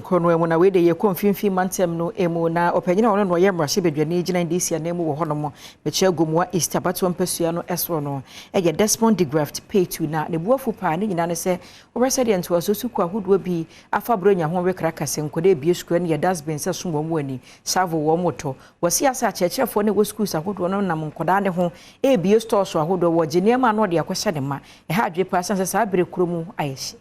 korɔ no mu na wei de yɛkɔ Mfimfini Mantam no mu, na ɔpanyin a ɔno na ɔyɛ mmarahyɛbadwani gyina NDC anan mu wɔ hɔnom, mekyerɛ Gomoa East abatoɔ mpasua no soro no, ɛyɛ Desmond De-Graft Paitoo, na ne buafu paa ne nyinaa ne sɛ wɔbɛ sɛdeɛ ntoaso sukuu ahodoɔ bi afa borɔ nya ho rekra kase nkɔda ebie sukuu no yɛ dustbin sɛ som wɔn mu ani shovel wɔn mo tɔ. Wɔsi ase akyerɛkyerɛfoɔ ne wɔ schools ahodoɔ no nam nkɔdaa ne ho ebie stores ahodoɔ, wɔgye nneɛma a na ɔde akɔhyɛ ne ma. Ɛha adwe paa sɛ saa bere kuro mu ayɛ hye.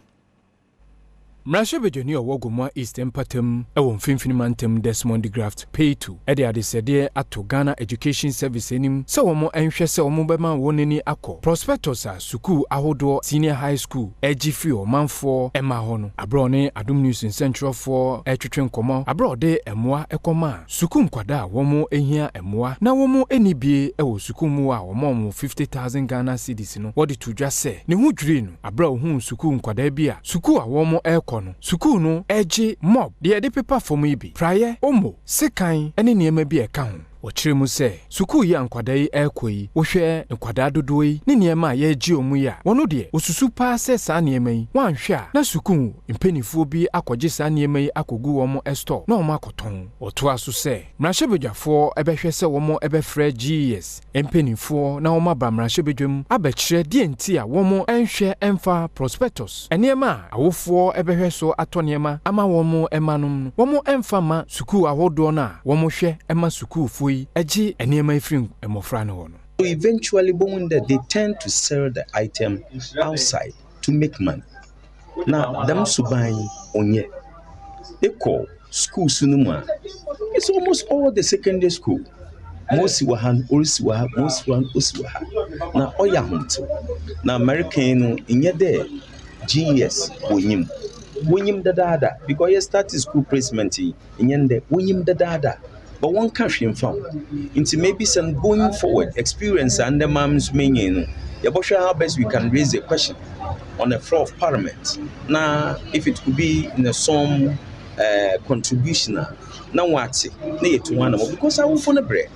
Mmarahyɛbadwani a ɔwɔ Gomoa East mpatam wɔ Mfimfini Mantam, Desmond De-Graft Paitoo, de adesɛdeɛ ato Ghana Education Service anim sɛ wɔn nhwɛ sɛ wɔn bɛma wɔn ani akɔ prospectus a sukuu ahodoɔ, senior high school, agye firi ɔmanfoɔ mma hɔ no. Aberɛ ɔne Adom News nsɛntwerɛfoɔ retwetwe nkɔmmɔ aberɛ ɔde mmoa kɔma a sukuu nkwadaa a wɔn hia mmoa na wɔn ani bie wɔ sukuu mu a wɔn wɔn 50,000 Ghana cedis no, wɔde to dwa sɛ ne ho dwirii no aberɛ a ohuu sukuu nkwadaa bi a sukuu a wɔn rekɔ no, sukuu no regye mop deɛ yɛde pepa fam yi bi, praeɛ, omo, sekan ne nneɛma bi a ɛka ho. Wɔkyerɛ mu sɛ sukuu yi a nkwadaa yi rekɔ yi, wohwɛ nkwadaa dodoɔ yi ne nneɛma a yɛregye wɔn yi a, wɔn deɛ wɔsusu paa sɛ saa nneɛma yi, wɔanhwɛ a na sukuu mpanimfoɔ bi akɔgye saa nneɛma yi akɔgu wɔn store na wɔn akɔtɔn. Wɔtoa so sɛ mmarahyɛbadwafoɔ bɛhwɛ sɛ wɔn bɛfrɛ GES mpanimfoɔ na wɔn aba mmarahyɛbadwam abɛkyerɛ deɛ nti a wɔn nhwɛ mfa prospectus, nneɛma a awofoɔ bɛhwɛ so atɔ nneɛma ama wɔn mma nom no, wɔn mfa ma sukuu ahodoɔ no a wɔn hwɛ ma sukuufoɔ yi gye nneɛma yi firi mmɔfra no hɔ no. So eventually, that they tend to sell the item outside to make money. Now, them suban onye. Ekɔ schools no mu a, it's almost all the secondary school. Mosi wɔ ha, orisi wɔ ha, mosi wɔ ha, osi wɔ ha. Na ɔyɛ ahomtew. Na American no, nyɛ dɛ GES wonyim. Wonyim dadaada because yɛ start school placement yi, nyɛ ndɛ, wonyim dadaada. But wɔnka hwee mfa ho. Nti maybe some going forward experience a ndɛ maa nso menye no, yɛbɔhwɛ how best we can raise the question on the floor of parliament. Na if it could be in a some contribution a na wɔate na yɛtu ho anamɔ because awofo no brɛ.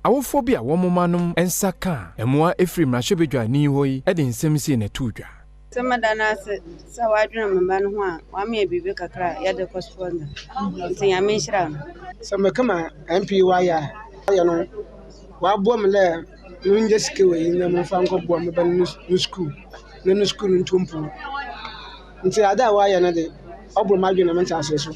Awofoɔ bi a wɔn mma nom nsa ka mmoa efiri mmarahyɛbadwani hɔ yi de nsɛm sie na ɛto dwa. Sɛ meda no ase sɛ wadwene me ba no ho a wama yɛ biribi kakra a yɛde kɔ sponsor, nti Nyame nhyira no. Sɛ meka ma MP wayɛ a ɔyɛ no, waboa me dɛ mengye sika wɔ yi na memfa nkɔboa me ba no no sukuu na no sukuu no nto mpon, nti ade a wayɛ no de, ɔboro m'adwene na mente ase so.